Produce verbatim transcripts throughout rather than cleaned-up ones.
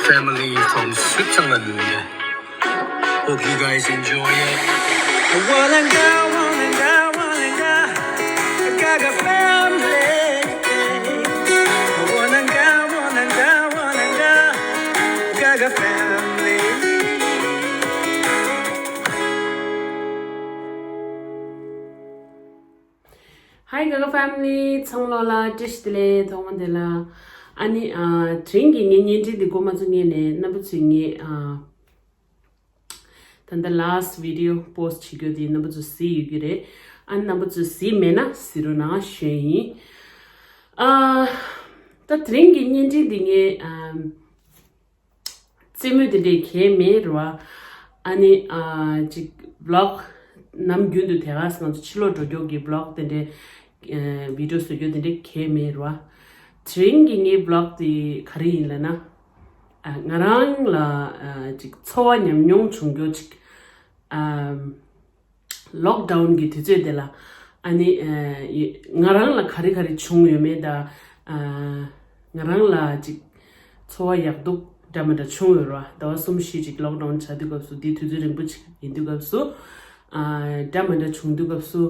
Family from Switzerland. Hope you guys enjoy it. Wananga, wananga, wananga. I got a family. Wananga, wananga, wananga. I got a family. Hi Gaga family, ཚང་མ་ལ་བཀྲ་ཤིས་བདེ་ལེགས། ཐོག་མ་དེ་ལ་ཨ་ནི་ཨ་དྲིན་གྱིས་ངའི་བརྙན་འཕྲིན་འདི་འགོ་མ་ཚུགས་སྔོན་ནས་རྣམ་པ་ཚོས་ངའི་ཨ་ད་ལྟ་last video post བྱེད་རྒྱུ་དེ་རྣམ་པ་ཚོས་གཟིགས་ཡོད་ཀྱི་རེད། ཨ་ནི་རྣམ་པ་ཚོས་གཟིགས་མེད་ན་གཟིགས་རོགས་གནང་ཞུ་ཡིན། ཨ་ད་དྲིན་གྱིས་བརྙན་འཕྲིན་འདི་ངའི་ཨ་རྩེད་མོ་དེ་འདྲས་གས་མེད་རེད་བ། ཨ་ནི་ཨ་ཅིག་vlog ནམ་རྒྱུན་དུ་དེ་ག་ང་ཚོ་ཕྱི་ལོགས་འགྲོ་རྒྱུ་གི་vlog དེ་འདྲས་ཨ་video བཟོ་རྒྱུ་དེ་འདྲས་གས་མེད་རེད་བ། དེ་རིང་གི་ངའི་vlog དེ་ག་རེ་ཡིན་ལབ་ན། ཨ་ང་རང་ལ་ཨ་ཅིག་འཚོ་བ་ཉམས་མྱོང་བྱུང་རྒྱུ་ཅིག་ཨ། Lockdown གི་དུས་ཚོད་དེ་ལ་ཨ་ནི་ཨ་ཡི་ང་རང་ལ་ག་རེ་ག་རེ་བྱུང་ཡོད་མེད་དང་ཨ་ང་རང་ལ་ཅིག་འཚོ་བ་ཡག་སྡུག་འདྲ་མི་འདྲ་བྱུང་ཡོད་རེད་བ། ཟླ་བ་གསུམ་བཞི་ཅིག་lockdown བྱ་དུས་སྐབས་སུ་འདི་དུས་ཚོད་རིང་པོ་ཅིག་ཡིན་དུས་སྐབས་སུ་ཨ་འདྲ་མི་འདྲ་བྱུང་དུས་སྐབས་སུ་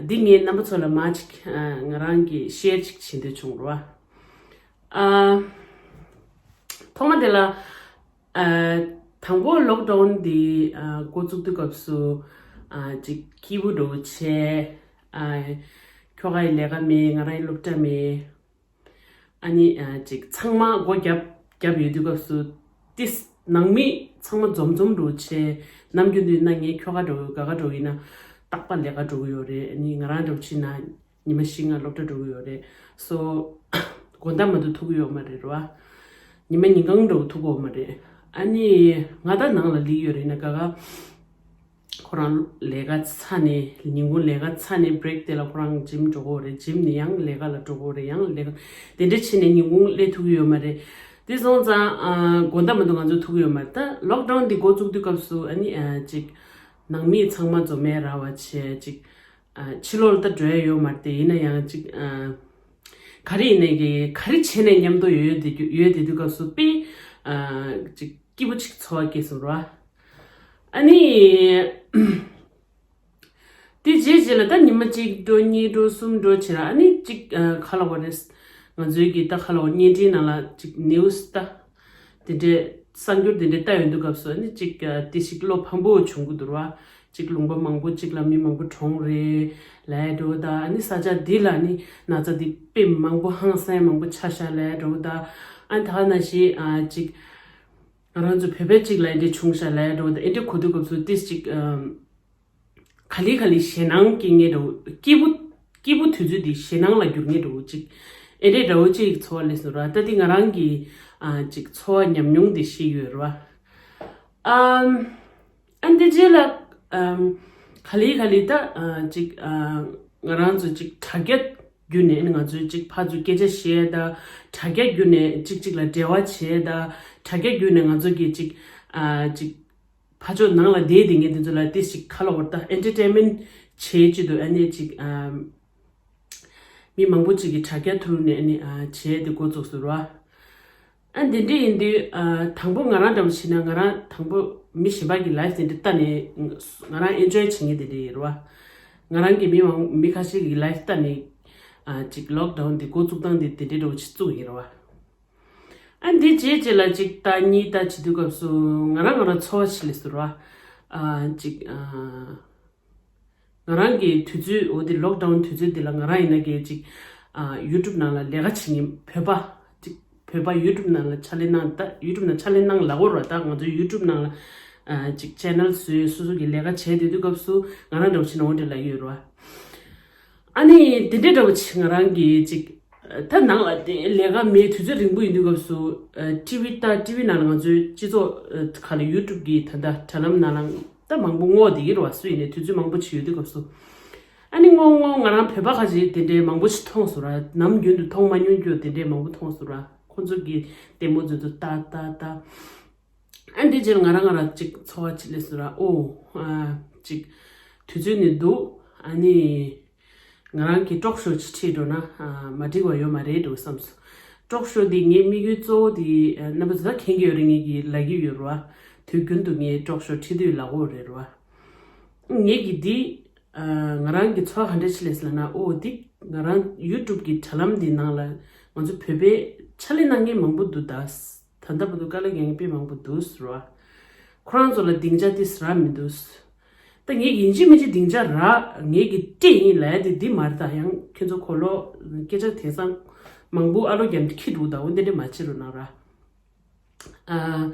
འདི་ངས་རྣམ་པ་ཚོ་ལ་མ་ཅིག་ཨ་ང་རང་གི་share ཅིག་བྱེད་འདོད་བྱུང་རེད་བ། ཨ་ཐོག་མ་དེ་ལ། ཨ་དང་པོ་lockdown འདི་ཨ་འགོ་བཙུགས་དུས་སྐབས་སུ་ཨ་ཅིག་སྐྱིད་པོ་འདྲ་བོ་བྱས། ཨ་ཁྱོ་ག་ཡི་ལས་ཀ་མེད། ང་རང་ཡི་སློབ་གྲྭ་མེད། ཨ་ནི་ཨ་ཅིག་ཚང་མ་སྒོ་བརྒྱབ་བརྒྱབ་ཡོད་དུས་སྐབས་སུ་ཏིས་ནང་མི་ཚང་མ་འཛོམས་འཛོམས་འདྲ་བོ་བྱས། ནམ་རྒྱུན་དུ་ཡིན་ན་ངའི་ཁྱོ་ག་འདྲ་བོ་ག་ག་འདྲ་བོ་ཡིན་ན་རྟག་པར་ལས་ཀ་འགྲོ་གི་ཡོད་རེད། ཨ་ནི་ང་རང་འདྲ་བོ་ཕྱིན་ན། ཉི་མ་བཞི་ལྔ་སློབ་གྲྭ་འགྲོ་གི་ཡོད་རེད། So དགོང་དག་མ་གཏོགས་ཐུག་གི་ཡོད་མ་རེད་རེད་བ། ཉི་མ་ཉིན་གང་འགྲོ་ཐུག་གི་ཡོད་མ་རེད། ཨ་ནི་ང་ད་ནང་ལ་སླེབས་ཡོད་རེད་ན་ག་ག་ཁོ་རང་ལས་ཀ་ཚར་ནས་ཉིན་གུང་ལས་ཀ་ཚར་ནས་break དེ་ལ་ཁོ་རང་gym འགྲོ་གི་ཡོད་རེད། gym ནས་ཡང་ལས་ཀ་ལ་འགྲོ་གི་ཡོད་རེད། ཡང་ལས་ཀ་དེ་འདྲ་བྱས་ནས་ཉིན་གུང་སླེབས་ཐུག་གི་ཡོད་མ་རེད། དེ་སོང་ཙང་ཨ་དགོང་དག་མ་གཏོགས་ང་ཚོ་ཐུག་གི་ཡོད་མ་རེད། ད་lockdown འདི་འགོ་བཙུགས་དུས་སྐབས་སུ་ཨ་ནི་ཨ་ཅིག་ནང་མི་ཚང་མ་འཛོམས་ཡས་རག་པ་བྱས་ཅིག་ཨ་ཕྱི་ལོགས་ལ་ད་འགྲོ་ཡ་ཡོད་མ་རེད་དེ། ཡིན་ན་ཡང་ཅིག་ཨ་ག་རེ་ཡིན་ནའི་གི་ག་རེ་བྱས་ནས་མཉམ་དུ་ཡོད་ཡོད་དེ་ཡོད་དེ་དུས་སྐབས་སུ་དཔེ་ཨ་ཅིག་སྐྱིད་པོ་ཅིག་འཚོ་བ་སྐྱེལ་སོང་ར། ཨ་ནི་དེ་རྗེས་རྗེས་ལ་ད་ཉི་མ་གཅིག་འགྲོ་གཉིས་འགྲོ་གསུམ་འགྲོ་བྱས་ར། ཨ་ནི་ཅིག་ཨ་ག་ལབ་དགོས་རེད། ང་ཚོའི་གི་ད་ག་ལབ་དགོས། བརྙན་འཕྲིན་ནང་ལ་ཅིག་news ད། དེ་འདྲའི་གསར་འགྱུར་དེ་འདྲའི་ལྟ་ཡོང་དུས་སྐབས་སུ་ཨ་ནི་ཅིག་ཨ་དེ་ཞིག་བློ་ཕམ་པོ་བྱུང་གི་འདུག་ར། ཅིག་ལུང་པ་མང་པོ་ཅིག་ལ་མི་མང་པོ་གྲོངས་རེད་ལབ་ཡ་འདྲ་བོ་དང་། ཨ་ནི་ས་ཆ་འདི་ལ་ནི་ན་ཚ་འདི་དཔེ་མང་པོ་ཧང་སང་མང་པོ་ཆགས་ཤག་ལབ་ཡ་འདྲ་བོ་དང་། ཨ་ནི་ད་ག་ནང་བཞིན་ཨ་ཅིག་ང་རང་ཚོ་བོད་པ་ཅིག་ལ་འདི་འདྲ་བྱུང་ཤག་ལབ་ཡ་འདྲ་བོ་དང་། ཨེ་འདྲ་གོ་དུས་སྐབས་སུ་ཏིས་ཅིག་ཨམ། ག་ལེ་ག་ལེ་ཞེད་སྣང་སྐྱེ་མཁན་འདྲ་བོ། སྐྱིད་པོ་སྐྱིད་པོ་དུས་ཚོད་འདི་ཞེད་སྣང་ལ་འགྱུར་མཁན་འདྲ་བོ་ཅིག་ཨེ་འདྲའི་འདྲ་བོ་ཅིག་འཚོ་བ་སླེབས་སོང་ར། ད་འདི་ང་རང་གི་ཨ་ཅིག་འཚོ་བ་ཉམས་མྱོང་འདི་བཤད་ཡོད་ར་བ། ཨམ། ཨ་འདི་རྗེས་ལ་ཨམ། ག་ལེ་ག་ལེ་ད་ཨ་ཅིག་ཨ་ང་རང་ཚོ་ཅིག་དྲ་རྒྱ་བརྒྱུད་ནས་ང་ཚོས་ཅིག་ཕར་ཚུར་སྐད་ཆ་བཤད་ད། དྲ་རྒྱ་བརྒྱུད་ནས་ཅིག་ཅིག་ལ་འབྲེལ་བ་བྱས་ད། དྲ་རྒྱ་བརྒྱུད་ནས་ང་ཚོ་གི་ཅིག་ཨ་ཅིག་ཕར་ཕྱོགས་ནང་ལ་བསྡད་བསྡད་མཁན་དེ་ཚོ་ལ་ཏིས་ཅིག་ག་ལབ་དགོས་རེད། ད་entertainment བྱེད་ཀྱི་འདུག་ཨ་ནི་ཅིག་ཨམ། མི་མང་པོ་ཅིག་གིས་དྲ་རྒྱ་ཐོག་ནས་ཨ་ནི་ཨ་བྱས་དེ་འགོ་བཙུགས་སོང་ར། ཨ་འདི་འདྲ་ཡིན་དུས་ཨ་དང་པོ་ང་རང་འདྲ་བོ་བྱས་ན་ང་རང་དང་པོ་མི་གཞན་པ་གི་life དེ་འདྲ་ལྟ་ནས་ང་རང་enjoy བྱེད་མཁན་དེ་འདྲ་ཡིན་ར་བ། ང་རང་གི་མི་མང་མི་ཁ་ཤས་ཀྱི་life ལྟ་ནས་ཨ་ཅིག་lockdown དེ་འགོ་བཙུགས་སྟངས་དེ་དེ་འདྲ་འདྲ་བོ་ཅིག་བཙུགས་ཡིན་ར་བ། ཨ་འདི་རྗེས་རྗེས་ལ་ཅིག་ལྟ་གཉིས་ལྟ་བྱེད་དུས་སྐབས་སུ་ང་རང་ང་རང་ཚོར་བ་ཞིག་སླེབས་སོང་ར། ཨ་ཅིག་ཨ་ང་རང་གི་དུས་ཚོད་འོ་དེ་lockdown དུས་ཚོད་དེ་ལ་ང་རང་ཡིན་ན་གལ་ཅིག་ཨ་YouTube ནང་ལ་ལས་ཀ་བྱེད་མཁན་བོད་པ་ཅིག་བོད་པ་YouTube ནང་ལ་ཕྱག་ལས་གནང་ད། YouTube ནང་ཕྱག་ལས་གནང་ལབ་དགོས་ར། ད་ང་ཚོ་YouTube ནང་ལ་ཨ་ཅིག་channel བཟོས་སོ་སོ་གི་ལས་ཀ་བྱས་དེ་དུས་སྐབས་སུ་ང་རང་འདྲ་བོ་བྱས་ན་འོ་འདྲ་ལབ་ཡོད་ར། ཨ་ནི་དེ་འདྲའི་འདྲ་བོ་ཅིག་ང་རང་གིས་ཅིག་ད་ནང་ལ་དེ་ལས་ཀ་མེད་དུས་ཚོད་རིང་པོ་ཡིན་དུས་སྐབས་སུ་ཨ་ཊི་ཝི་ལྟ། ཊི་ཝི་ནང་ལ་ང་ཚོའི་སྤྱི་ཚོགས་ཨ་ག་ལ་YouTube གི་ད་ལྟ་དྲ་ལམ་ནང་ལ་ད་མང་པོ་བསྔོགས་བསྡད་ཀྱི་རེད་བ། སུ་ཡིན་ནའི་དུས་ཚོད་མང་པོ་ཅིག་ཡོད་དུས་སྐབས་སུ་ཨ་ནི་བསྔོགས་བསྔོགས་ང་རང་བོད་པ་ཁ་ཅིག་དེ་འདྲའི་མང་པོ་ཞིག་མཐོང་སོང་ར། ནམ་རྒྱུན་དུ་མཐོང་མ་མྱོང་རྒྱུ་དེ་འདྲའི་མང་པོ་མཐོང་སོང་ར། ཁོང་ཚོ་གི་ལྟད་མོ་ཚོ་ལྟ་ལྟ་ལྟ། ཨ་འདི་རྗེས་ང་རང་ང་རང་ཅིག་ཚོར་བ་ཅིག་སླེབས་སོང་ར། ཨོ་ཨ་ཅིག་དུས་ཚོད་ནི་འདུག་ཨ་ནི་ང་རང་གི་ཊོག་ཤོ་ཅིག་ཁྲིད་འགྲོ་ན་ཨ་མ་འགྲིག་པ་ཡོད་མ་རེད་འགྲོ་བསམ་སོང་ ཊོག་ཤོ་འདི་ངའི་དམིགས་ཡུལ་གཙོ་བོ་འདི་རྣམ་པ་ཚོ་ད་མཁྱེན་གྱི་ཡོད་རེད། ངེད་ཀྱི་ལབ་ཀྱི་ཡོད་རེད་བ། དུས་རྒྱུན་དུ་ངའི་ཊོག་ཤོ་ཁྲིད་དུས་ལབ་ཀྱི་ཡོད་རེད་བ། ངེད་ཀྱི་འདི་ང་རང་གི་ཚོར་བ་ག་འདྲ་ཞིག་སླེབས་ལབ་ན། ཨོ་འདི་ང་རང་ཡུ་ཊུབ་གི་དྲ་ལམ་འདི་ནང་ལ་ང་ཚོ་བོད་པའི་ཕྱག་ལས་གནང་མཁན་མང་པོ་འདུག་ད་ད་ལྟ་བར་དུ་དཀའ་ལས་རྒྱག་མཁན་དཔེ་མང་པོ་འདུག་ཟེར་བ། ཁོ་རང་ཚོ་ལ་སྡིངས་ཆ་དེ་ཟེར་མི་འདུག་ད་ངས་ཡིན་གཅིག་མིན་གཅིག་སྡིངས་ཆ་རག་ངས་ཀྱི་སྤྲད་ཡིན་ལབ་ཡ་དེ་འདི་མ་རེད། ད་ཡང་ཁྱེད་ཚོ་གོ་ལོ་སྐད་ཆ་དེང་སང་མང་པོ་ཨ་ལོ་རྒྱབ་ཏུ་འཁྱེར་འདུག་ད་འོ་འདི་འདྲ་མ་བྱེད་རོགས་གནང་ར། ཨ།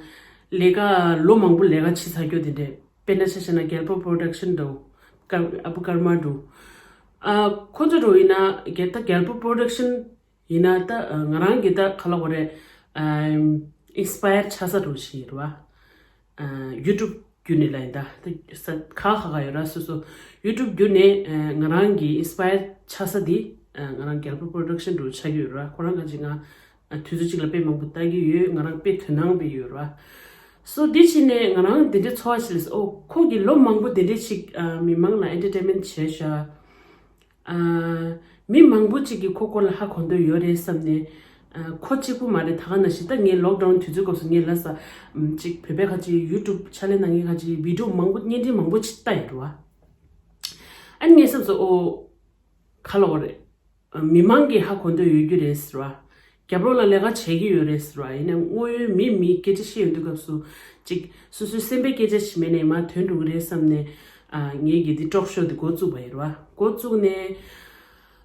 ལས་ཀ་ལོ་མང་པོ་ལས་ཀ་བྱེད་ཚར་རྒྱུ་དེ་འདྲས། དཔེར་ན་ཆ་བཞག་ན་རྒྱལ་པོ་པོ་རོ་ཌག་ཤན་འདྲ་བོ། ཀར་ཨ་བུ་ཀརྨ་འདྲ་བོ། ཨ། ཁོ་ཚོ་འདྲ་བོ་ཡིན་ན་རྒྱལ་ད་རྒྱལ་པོ་པོ་རོ་ཌག་ཤན་ཡིན་ན་ད་ང་རང་གི་ད་ག་ལབ་དགོས་རེད། ཨ། ཨིན་སི་པ་ཡར་ཆགས་ས་འདྲ་བོ་ཞིག་རེད་བ། ཨ། ཡུ་ཊུབ་བརྒྱུད་ནས་ལབ་ཡིན་ད། ད་ས་ཁག་ཁག་ཁག་ཡོད་ར། སོ་སོ་ཡུ་ཊུབ་བརྒྱུད་ནས་ཨ་ང་རང་གི་ཨིན་སི་པ་ཡར་ཆགས་ས་དེ་ཨ་ང་རང་རྒྱལ་པོ་པོ་རོ་ཌག་ཤན་འདྲ་བོ་ཆགས་ཀྱི་ཡོད་ར། ཁོ་རང་ག་ཅིག་ང་། ཨ། དུས་ཚོད་གཅིག་ལ་དཔེ་མང་པོ་ལྟ་གི་ཡོད། ང་རང་དཔེ་དོ་སྣང་དཔེ་ཡོད་ར། སོ་འདི་ཕྱིན་ནས་ང་རང་དེ་འདྲའི་ཚོར་བ་ཞིག་སླེབས། ཨོ་ཁོ་གིས་ལོ་མང་པོ་དེ་འདྲའི་ཞིག་ཨ། མི་མང་ལ་ཨེན་ཊར་ཊེན་མེན་ཊི་བྱས་ཤག་ཨ། མི་མང་པོ་ཅིག་གིས་ཁོ་སྐོར་ལ་ཧ་གོ་འདོད་ཡོད་རེད་བསམ་ནས། ཨ། ཁོ་གཅིག་པུ་མ་རེད། ད་ག་ནང་བཞིན་ད་ངས་ལོག་ཌའུན་དུས་ཚོད་སྐབས་སུ་ངས་ལབ་ས། ཨམ། ཅིག་བོད་པའི་ཁ་ཅིག་ཡུ་ཊུབ་ཕྱག་ལས་གནང་མཁན་ཁ་ཅིག་བི་ཌིའོ་མང་པོ་བརྙན་འཕྲིན་མང་པོ་ཅིག་ལྟ་ཡོད་རེད་བ། ཨ་ནི་ངས་བསམ་སོང་། ཨོ། ག་ལབ་དགོས་རེད། མི་མང་གིས་ཧ་གོ་འདོད་ཡོད་རྒྱུ་རེད་ཟེར་བ། རྒྱབ་ལོགས་ལ་ལས་ཀ་བྱེད་ཀྱི་ཡོད་རེད་ཟེར་བ། ཡིན་ནའི་དངོས་ཡོད་མིས་མིའི་སྐད་ཆ་བཤད་ཡོང་དུས་སྐབས་སུ་ཅིག་སོ་སོའི་སེམས་པའི་སྐད་ཆ་ཞིག་མེད་ནའི་མར་ཐོན་འགྲོ་གི་རེད་བསམ་ནས། ཨ། ངེད་ཀྱིས་འདི་ཊོག་ཤོ་འདི་འགོ་བཙུགས་པ་ཡིན་ར། འགོ་བཙུགས་ནས།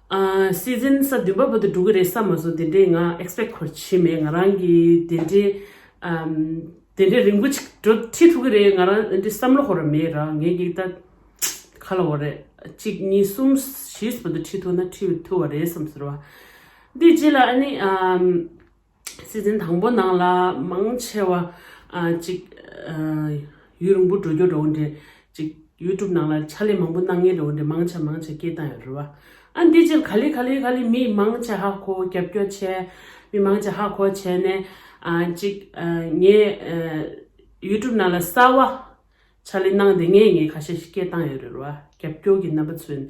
ཨ། སི་ཛན་ས་བདུན་པ་བར་དུ་འགྲོ་གི་རེད་བསམ་མ་སོང་། དེ་འདྲའི་ང་ཨེག་སི་པེག་ཊི་ཁོ་ར་བྱེད་མེད། ང་རང་གིས་དེ་འདྲའི། ཨམ། དེ་འདྲའི་རིང་པོ་ཅིག་འགྲོ་ཁྲིད་ཐུབ་ཀྱི་རེད། ང་རང་འདི་བསམ་བློ་ཁོ་ར་མེད་ར། ངེད་ཀྱིས་ད་ག་ལབ་དགོས་རེད། གཅིག་གཉིས་གསུམ་བཞི་བར་དུ་ཁྲིད་ཐུབ་ན་ཁྲིད་ཐུབ་པ་རེད་བསམ་ཟེར་བ། འདི་རྗེས་ལ་ཨ་ནི། ཨམ། སི་ཛན་དང་པོ་ནང་ལ་མང་ཆེ་བ། ཨ། གཅིག་ཨ། ཡུན་རིང་པོ་འགྲོ་རྒྱུ་འདྲ་བོ་འདྲ། གཅིག་ཡུ་ཊུབ་ནང་ལ་ཕྱག་ལས་མང་པོ་གནང་མཁན་འདྲ་བོ་འདྲ་མང་ཆེ་མང་ཆེ་སྐད་བཏང་ཡོད་རེད་བ། ཨ། འདི་རྗེས་ག་ལེ་ག་ལེ་ག་ལེ་མི་མང་ཆེ་ཧ་གོ། རྒྱབ་སྐྱོར་བྱས། མི་མང་ཆེ་ཧ་གོ་བྱས་ནས། ཨ། གཅིག་ཨ། ངས། ཨ། ཡུ་ཊུབ་ནང་ལ་གསར་བ་ཕྱག་ལས་གནང་བསྡད་མཁན་ངས་ཁ་ཤས་ཤིག་སྐད་བཏང་ཡོད་རེད་བ། རྒྱབ་སྐྱོར་གྱི་རྣམ་པ་ཚོས།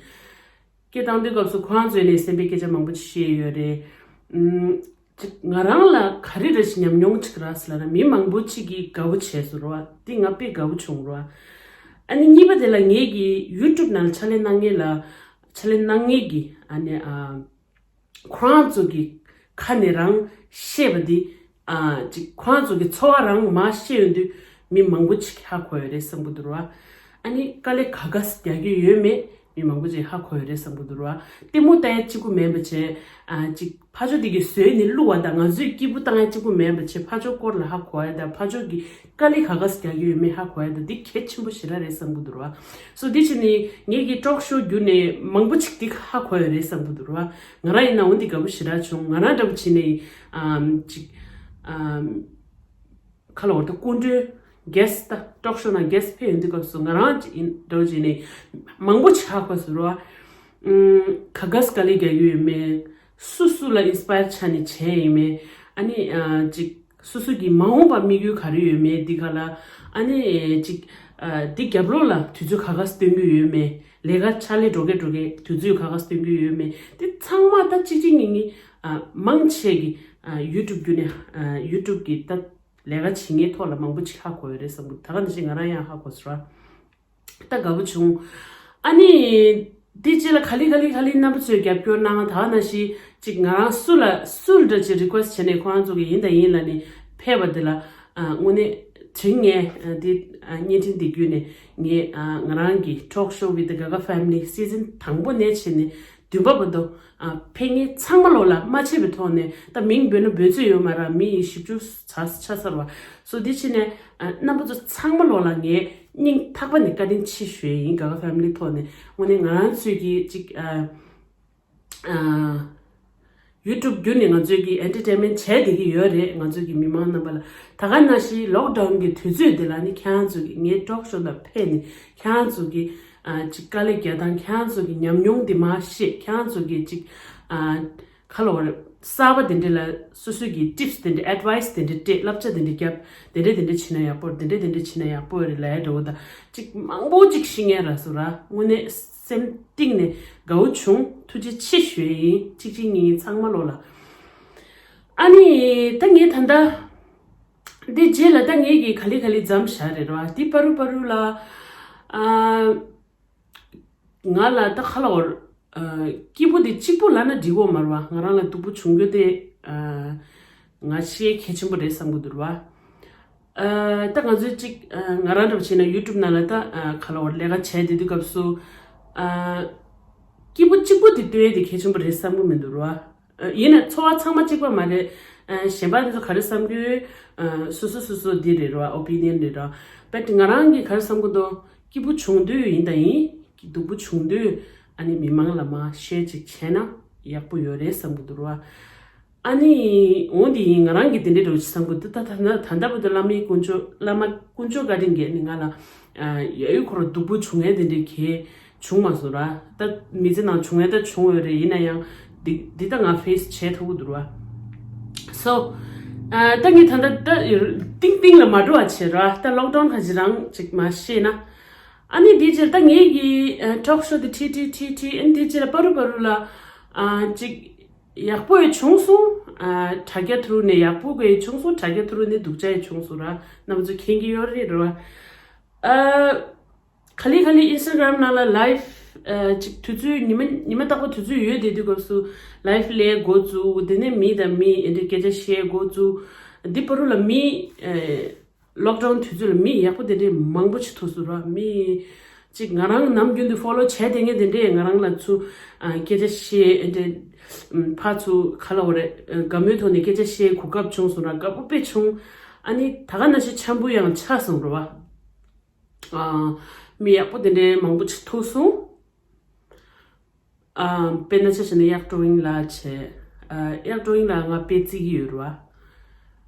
སྐད་བཏང་དུས་སྐབས་སུ་ཁོ་རང་ཚོས་ནས་སེམས་པའི་སྐད་ཆ་མང་པོ་ཅིག་བཤད་ཡོད་རེད། ཨུམ། ཅིག་ང་རང་ལ་ག་རེ་རེ་ཞིག་ཉམས་མྱོང་ཅིག་རག་ཟེར་ལབ་ན། མི་མང་པོ་ཅིག་གིས་དགའ་པོ་བྱས་སོང་ར་བ། འདི་ང་དཔེ་དགའ་པོ་བྱུང་ར་བ། ཨ་ནི་གཉིས་པ་དེ་ལ་ངེད་ཀྱིས་ཡུ་ཊུབ་ནང་ལ་ཕྱག་ལས་གནང་མཁན་ལ་ཕྱག་ལས་གནང་མཁན་གྱིས་ཨ་ནི། ཨ། ཁོ་རང་ཚོ་གི་ཁ་ནས་རང་བཤད་པ་འདི། ཨ། ཅིག་ཁོ་རང་ཚོ་གི་ཚོར་བ་རང་མར་བཤད་ཡོང་དུས་མི་མང་པོ་ཅིག་ཧ་གོ་ཡོད་རེད་བསམ་གི་འདུག་ར་བ། ཨ་ནི་དཀའ་ལས་ག་ག་ས་རྒྱག་གི་ཡོད་མེད་མི་མང་པོ་ཅིག་ཧ་གོ་ཡོད་རེད་བསམ་གི་འདུག་ར་བ། ལྟད་མོ་ལྟ་ཡ་གཅིག་པུ་མིན་པ་བྱས། ཨ། ཅིག་ཕར་ཕྱོགས་དེ་གིས་བཟོས་ནས་བླུགས་པ་དང་། ང་ཚོས་སྐྱིད་པོ་བཏང་ཡ་གཅིག་པུ་མིན་པ་བྱས། ཕར་ཕྱོགས་སྐོར་ལ་ཧ་གོ་ཡ་དང་། ཕར་ཕྱོགས་ཀྱི་དཀའ་ལས་ག་ག་ས་རྒྱག་གི་ཡོད་མེད་ཧ་གོ་ཡ་དང་། འདི་གལ་ཆེན་པོ་ཞེ་དྲག་རེད་བསམ་གི་འདུག་ར་བ། སོ་འདི་བྱས་ནས་ངེད་ཀྱི་ཊོག་ཤོ་བརྒྱུད་ནས་མང་པོ་ཅིག་འདི་ཧ་གོ་ཡོད་རེད་བསམ་གི་འདུག་ར་བ། ང་རང་ཡིན་ན་འོ་འདི་དགའ་པོ་ཞེ་དྲག་བྱུང་། ང་རང་འདྲ་པོ་བྱས་ནས། ཨམ། ཅིག་ཨམ། ག་ལབ་དགོས་རེད། ད་སྐུ་མགྲོན་གྷེ་སི་ཊི་ད་ཊོག་ཤོ་ནང་གྷེ་སི་ཊི་ཕེབས་ཡོང་དུས་སྐབས་སུ་ང་རང་ཅིག་ཡིན་འདྲ་བོ་བྱས་ནས་མང་པོ་ཅིག་ཧ་གོ་སོང་ར་བ། ཨམ། ག་ག་ས་དཀའ་ལས་རྒྱག་གི་ཡོད་མེད། སུ་སུ་ལ་ཨིན་སི་པ་ཡར་ཆགས་ནས་བྱས་ཡིན་མེད། ཨ་ནི། ཨ། ཅིག་སོ་སོ་གི་མ་འོངས་པ་དམིགས་ཡུལ་ག་རེ་ཡོད་མེད་འདི་ག་ལ། ཨ་ནི་ཅིག་ཨ། འདི་རྒྱབ་ལོགས་ལ་དུས་ཚོད་ག་ག་ས་སྟོན་གྱི་ཡོད་མེད། ལས་ཀ་ཕྱག་ལས་འགྲོ་གི་འགྲོ་གི་དུས་ཚོད་ག་ག་ས་སྟོན་གྱི་ཡོད་མེད། འདི་ཚང་མ་ད་གཅིག་གཅིག་གཉིས་གཉིས། ཨ། མང་ཆེ་གི། ཨ། ཡུ་ཊུབ་བརྒྱུད་ནས། ཨ། ཡུ་ཊུབ་གི་ད་ལས་ཀ་བྱེད་མཁན་ཐོག་ལ་མང་པོ་ཅིག་ཧ་གོ་ཡོད་རེད་བསམ་གི། ད་ག་ནང་བཞིན་ང་རང་ཡང་ཧ་གོ་སོང་ར། ད་དགའ་པོ་བྱུང་། ཨ་ནི། དེ་རྗེས་ལ་ག་ལེ་ག་ལེ་ག་ལེ་རྣམ་པ་ཚོས་རྒྱབ་སྐྱོར་གནང་། ད་ག་ནང་བཞིན་ཅིག་ང་རང་སུ་ལ་སུ་ལ་འདྲ་ཅིག་རི་ཀུ་ཨེ་སི་ཊི་བྱས་ནས་ཁོ་རང་ཚོ་གིས་ཡིན་དང་ཡིན་ལབ་ནས་ཕེབས་པ་དེ་ལ། ཨ། དངོས་གནས་དྲིན་ངས། ཨ། འདི། ཨ། བརྙན་འཕྲིན་འདི་བརྒྱུད་ནས་ངས། ཨ། ང་རང་གི་ཊོག་ཤོ་With the Gaga Family སི་ཛན་དང་པོ་ནས་བྱས་ནས་བདུན་པ་བར་དུ། ཨ། ཕེབས་མཁན་ཚང་མ་ལོགས་ལ་མ་ཆད་པའི་ཐོག་ནས། ད་མིང་འབོད་ན་འབོད་རྩིས་ཡོད་མ་རེད། མི་ཡི་བཞི་བཅུ་ཚར་ཆགས་ཚར་བ། སོ་འདི་བྱས་ནས། ཨ། རྣམ་པ་ཚོ་ཚང་མ་ལོགས་ལ་ངས་སྙིང་ཐག་པ་ནས་བཀའ་དྲིན་ཆེ་ཞུ་ཡ་ཡིན། ག་ག་ཕེ་མི་ལི་ཐོག་ནས། དངོས་གནས་ང་རང་ཚོས་ཀྱི་ཅིག་ཨ། ཨ། ཡུ་ཊུབ་བརྒྱུད་ནས་ང་ཚོས་ཀྱི་ཨེན་ཊར་ཊེན་མེན་ཊི་བྱས་བསྡད་ཀྱི་ཡོད་རེད། ང་ཚོས་ཀྱི་མི་མང་རྣམ་པ་ལ། ད་ག་ནང་བཞིན་ལོག་ཌའུན་གྱི་དུས་ཚོད་འདི་ལ་ནི་ཁྱེད་རང་ཚོ་གི་ངའི་ཊོག་ཤོ་ལ་ཕེབས་ནས་ཁྱེད་རང་ཚོ་གི། ཨ། ཅིག་དཀའ་ལས་རྒྱག་སྟངས། ཁྱེད་རང་ཚོ་གི་ཉམས་མྱོང་འདི་མར་བཤད། ཁྱེད་རང་ཚོ་གི་ཅིག་ཨ། ག་ལབ་དགོས་རེད། གསར་པ་དེ་འདྲ་ལ་སོ་སོ་གི་ཊིབ་སི་དེ་འདྲ། ཨེཌ་ཝའི་སི་དེ་འདྲ་སྤྲད། བསླབ་བྱ་དེ་འདྲ་བརྒྱབ། དེ་འདྲ་དེ་འདྲ་བྱེད་ན་ཡག་པོ་རེད། དེ་འདྲ་དེ་འདྲ་བྱེད་ན་ཡག་པོ་རེད་ལབ་ཡ་འདྲ་བོ་དང་། ཅིག་མང་པོ་ཅིག་ཤེས་མཁན་རག་སོང་ར། དངོས་གནས་སེམས་གཏིང་ནས་དགའ་བོ་བྱུང་། ཐུགས་རྗེ་ཆེ་ཞུ་ཡ་ཡིན། གཅིག་གཅིག་གཉིས་གཉིས་ཚང་མ་ལོགས་ལ། ཨ་ནི་ད་ངས་ད་ལྟ་འདི་རྗེས་ལ་ད་ངས་ཀྱི་ག་ལེ་ག་ལེ་མཚམས་བཞག་རེད་ར། འདི་བར་དུ་བར་དུ་ལ་ཨ། ང་ལ་ད་ག་ལབ་དགོས་རེད། སྐྱིད་པོ་དེ་གཅིག་པོ་ལབ་ན་འགྲིག་གི་མ་རེད་བ། ང་རང་ལ་སྡུག་པོ་བྱུང་རྒྱུ་དེ་ང་ཤེས་གལ་ཆེན་པོ་རེད་བསམ་གྱི་འདུག་ར། ད་ང་ཚོས་གཅིག་ང་རང་འདྲ་བོ་བྱས་ན་ཡུ་ཊུབ་ནང་ལ་ད་ག་ལབ་དགོས་རེད། ལས་ཀ་བྱས་བསྡད་དུས་སྐབས་སུ་སྐྱིད་པོ་གཅིག་པོ་དེ་སྟོན་ཡས་དེ་གལ་ཆེན་པོ་རེད་བསམ་གྱི་མི་འདུག་ར། ཡིན་ན་འཚོ་བ་ཚང་མ་གཅིག་པ་མ་རེད། གཞན་པ་དེ་ཚོ་ག་རེ་བསམ་གྱི་ཡོད། སོ་སོ་སོ་སོ་འདི་རེད་ར། ཨོ་པི་ནི་ཡན་རེད་ར། བེད་ང་རང་གིས་ག་རེ་བསམ་གྱི་འདུག་སྐྱིད་པོ་བྱུང་དུས་ཡིན་ད་ཡིན། སྡུག་པོ་བྱུང་དུས་ཨ་ནི་མི་མང་ལ་མར་ཤེར་ཅིག་བྱས་ན་ཡག་པོ་ཡོད་རེད་བསམ་གྱི་འདུག་ར། ཨ་ནི་འོ་འདི་ཡིན། ང་རང་གིས་དེ་འདྲའི་འདྲ་བོ་ཅིག་བསམ་གྱི་འདུག་ད་ད་ད་ད་ལྟ་བར་དུ་བླ་མའི་དཀོན་མཆོག་བླ་མ་དཀོན་མཆོག་བཀའ་དྲིན་གྱིས་ནི་ང་ལ་ཡ་ཡུ་ཁོ་རང་སྡུག་པོ་བྱུང་ཡས་དེ་འདྲའི་གལ་བྱུང་མ་སོང་ར། ད་མི་ཚེ་ནང་བྱུང་ཡས་ད་བྱུང་ཡོད་རེད། ཡིན་ན་ཡང་འདི་འདི་ད་ང་ཕེ་སི་བྱས་ཐུབ་ཀྱི་འདུག་ར། སོ་ད་ངས་ད་ལྟ་ད་ཏིང་ཏིང་ལ་མ་འགྲོ་བ་བྱེད་ར། ད་ལོག་ཌའུན་ཁ་ཅིག་རང་ཅིག་མར་ཤེས་ན། ཨ་ནི་འདིའི་རྗེས་ད་ངེད་ཀྱི་ཊོག་ཤོ་དེ་ཁྲིད་ཁྲིད་ཁྲིད་ཁྲིད། ཨ་ནི་འདིའི་རྗེས་ལ་བར་དུ་བར་དུ་ལ་ཅིག་ཡག་པོ་ཡང་བྱུང་སོང་། དྲ་རྒྱ་ཐོག་ནས་ཡག་པོ་ཡང་བྱུང་སོང་། དྲ་རྒྱ་ཐོག་ནས་སྡུག་ཅག་ཡང་བྱུང་སོང་ར། རྣམ་པ་ཚོ་མཁྱེན་གྱི་ཡོད་རེད་ར། ག་ལེ་ག་ལེ་ཨིན་སི་ཊ་གྷ་རམ་ནང་ལ་ལའིབ་ཅིག་དུས་ཚོད་ཉི་མ་ཉི་མ་རྟག་པར་དུས་ཚོད་ཡོད་བསྡད་དུས་སྐབས་སུ་ལའིབ་ལས་འགོ་བཙུགས། དེ་ནས་མི་དང་མི་འདི་འདྲའི་སྐད་ཆ་བཤད་འགོ་བཙུགས། འདི་བར་དུ་ལ་མི་ལོག་ཌའུན་དུས་ཚོད་ལ་མི་ཡག་པོ་དེ་འདྲའི་མང་པོ་ཞིག་ཐུག་སོང་ར། མི་གཅིག་ང་རང་ནམ་རྒྱུན་དུ་ཕོ་ལོ་བྱས་བསྡད་མཁན་དེ་འདྲས་ང་རང་ལ་ཚུར་སྐད་ཆ་བཤད། ཨེ་འདྲས་ཕར་ཚུར་ག་ལབ་དགོས་རེད། དགའ་མོའི་ཐོག་ནས་སྐད་ཆ་བཤད་གོ་སྐབས་བྱུང་སོང་ར། དགའ་པོ་དཔེ་བྱུང་། ཨ་ནི་ད་ག་ནང་བཞིན་འཆམ་པོ་ཡང་ཆགས་སོང་ར་བ། མི་ཡག་པོ་དེ་འདྲས་མང་པོ་ཞིག་ཐུག་སོང་། དཔེར་ན་ཆ་བཞག་ན་གཡག་ཀྲོ་ཡིན་ལགས་བྱས། གཡག་ཀྲོ་ཡིན་ལགས་ང་དཔེ་བརྩི་གི་ཡོད་རེད་བ།